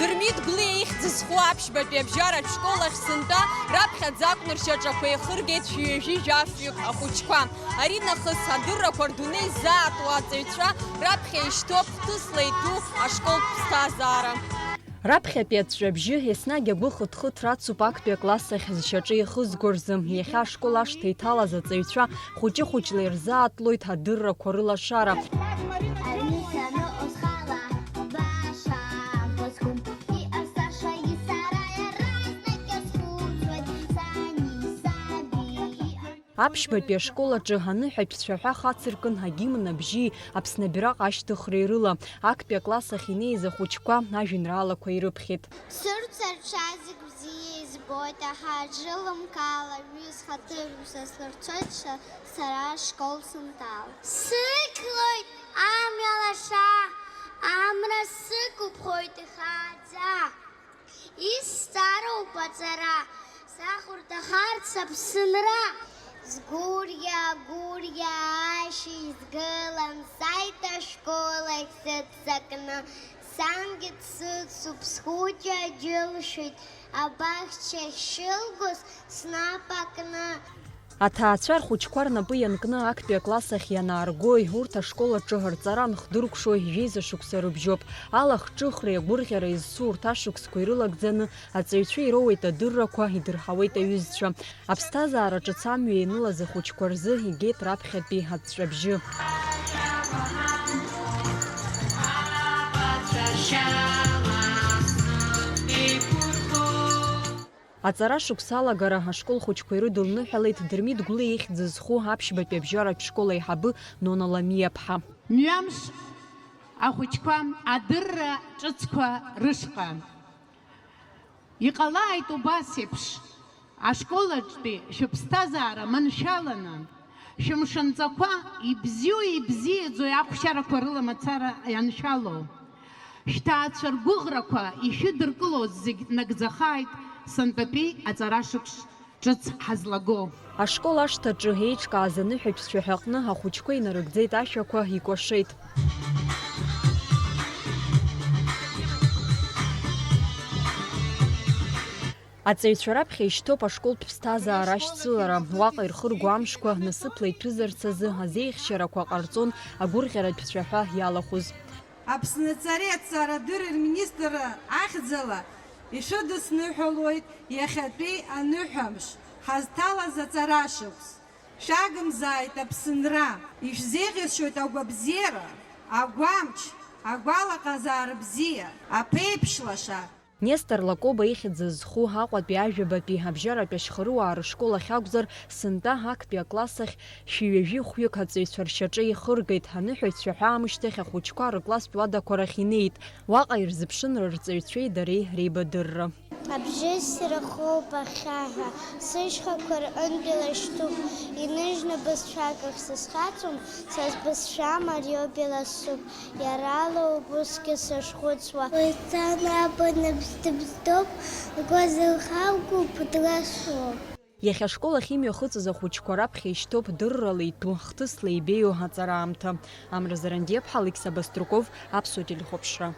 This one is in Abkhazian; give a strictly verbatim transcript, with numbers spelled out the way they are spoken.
Дырмит Гәлиа ихьӡ зху аԥшьбатәи абжьаратә школ ахь сынтәа раԥхьаӡа акәны ршьаҿақәа еихыргеит шәи ҩажәи жәафҩык ахәыҷқәа. Ари нахыс адыррақәа рдунеи ззаатуа аҵаҩцәа раԥхьа ишьҭоуп хҭысла иҭәу ашколтә ԥсҭазаара. Раԥхьатәи аҵәҵәабжьы еснагь агәы хыҭхыҭра ацуп актәи акласс ахь зшьаҿа ихызго рзы. Иахьа ашкол ашҭа иҭалаз аҵаҩцәа хәыҷы-хәыҷла ирзаатлоит адыррақәа рылашара. Аҩны саныҟоу схала баша бызқәым, иҟасҵаша исара иаразнак иазхәыцуеит сани саби. Аԥшьбатәи ашкол аҿы аныҳәатә цәаҳәа хацыркын, агимн абжьи Аԥсны абираҟ ашьҭыхреи рыла, актәи акласс ахь инеиз ахәыҷқәа ажәеинраалақәа ирыԥхьеит. Сырцәа рҽа зегь бзиа избоит, аха аҿылымкаала, ҩыза хаҭыжәса слырцәоит ша-, сара ашкол сынтәал. Сықьлоит амҩа лаша, амра сықәԥхоит ихааӡа. Исҵароуп аҵара, сахәарҭахарц аԥсынра. Сгәырӷьа-гәырӷьа ашьыжь сгылан, сааит ашкол ахь сыццакны. Сангьы дсыцуп, схәыҷы аџьылшәоит, абаҳчахь шылгоз снапы акны. Аҭаацәа рхәыҷқәа рнапы ианкны актәи акласс ахь ианааргои, урҭ ашкол аҿы рҵара анхдыркәшои, жәеиза шықәса рыбжьоуп. Алахҿыхреи агәырӷьареи зцу урҭ ашықәсқәа ирылагӡаны, аҵаҩцәа ироуеит адыррақәа, идырҳауеит аҩызцәа. Аԥсҭазаара ҿыц амҩа ианылаз ахәыҷқәа рзы игеит раԥхьатәи аҵәҵәабжьы. Аҵара шықәса алагара ашкол хәыҷқәа ирыдылныҳәалеит Дырмит Гәлиа ихьӡ зху аԥшьбатәи абжьаратә школ аиҳабы Нона Ламиаԥҳа. Мҩамш ахәыҷқәа адырра ҿыцқәа рышҟа. Иҟалааит убас еиԥш, ашкол аҿтәи шәыԥсҭазаара маншәаланы, шәымшынҵақәа ибзиоу ибзиаӡоу ахәшьарақәа рыла мацара ианшәало. Шәҭаацәа ргәыӷрақәа ишәыдыркылоз зегь нагӡахааит сынтәатәи аҵара шықәс ҿыц ҳазлаго. Ашкол ашҭаҿы еиҿкааз аныҳәатә цәаҳәа аҟны ахәыҷқәа инарыгӡеит ашәақәа, икәашеит. Аҵаҩцәа раԥхьа ишьҭоуп ашколтә ԥсҭазаара ашьцылара. Уаҟа ирхырго амшқәа насыԥла иҭәызарц азы азеихьчарақәа ҟарҵон агәырӷьаратә цәаҳәа иалахәыз. Аԥсны аҵареи аҭҵаарадырреи рминистрра ахьӡала ишәыдысныҳәалоит иахьатәи аныҳәамш ҳазҭалаз аҵара шықәс. Шәагымзааит Аԥсынра, ишәзеиӷьасшьоит агәабзиара, агәамч, агәалаҟазаара бзиа, аԥеиԥш лаша. Нестор Лакоба ихьӡ зху Аҟәатәи ажәабатәи абжьаратәи ашьхарыуаа рышкол ахь акәзар, сынтәа актәи акласс ахь шәи ҩажәи хәҩык аҵаҩцәа ршьаҿа ихыргеит, аныҳәаҩцәа ҳәа аамышьҭахь ахәыҷқәа рыкласстә уадақәа рахь инеит. Уаҟа ирзыԥшын рырҵаҩцәеи дареи реибадырра. Абжьы ссир ахоуп ахьхьаҳәа, сышьхақәа рҟынтә илашьҭуп, иныжьны бызшәак ахь сызхьаҵуам, са сбызшәа мариоуп, иласуп. Иара лоуп усгьы сышхәыцуа. Уи санапанып дыбздоуп, лгәы зылхагоуп, дласуп. Иахьа ашкол ахь имҩахыҵыз ахәыҷқәа раԥхьа ишьҭоуп дыррала иҭәу, хҭысла ибеиоу аҵараамҭа. Амра Зарандиаԥҳа, Алықьса Баструков, Аԥсуа телехәаԥшра.